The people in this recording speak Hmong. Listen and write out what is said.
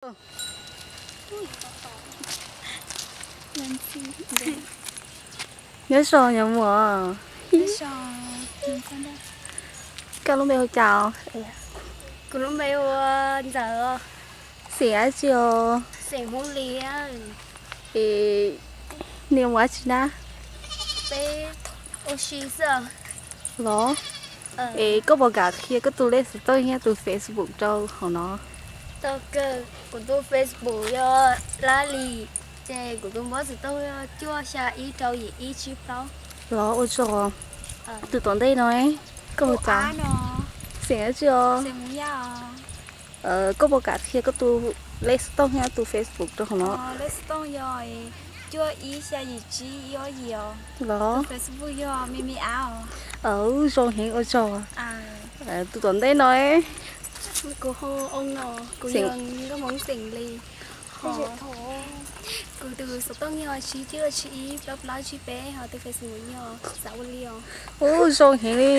Nyob zoo nyob muam. Koj lub npe hu cas? Kuv lub npe hu Ntxawm. Xeem dab tsi os? Xeem Hmoob Lis. Es niam mus dab tsi na? Peb ua si xwb. Los? Es koj puas kam qhia koj tus lej xov tooj thiab tus Facebook rau hauv no? Tau kawg, kuv tus Facebook yog Lab Lis, ces kuv tus npawb xov tooj yog cuaj xya ib rau yim ib tsib plaub. Los ua tsaug. Tus tom ntej no koj hu cas? Xeem dab tsi os? Koj puas kam qhia koj tus lej xov tooj thiab tus Facebook rau hauv no? Lej xov tooj yog cuaj ib xya yim tsib ib ob yim os. Los? Facebook yog Me Me Av os. Zoo heev, ua tsaug. Tus tom ntej no? Kuv hu Oos no, kuv yog nkauj Hmoob Xeem Lis. Kuv tus xov tooj yog tsib cuaj tsib ib plaub plaub tsib peb, ho tus Facebook yog Xav Ua Li os. Ub, zoo heev li.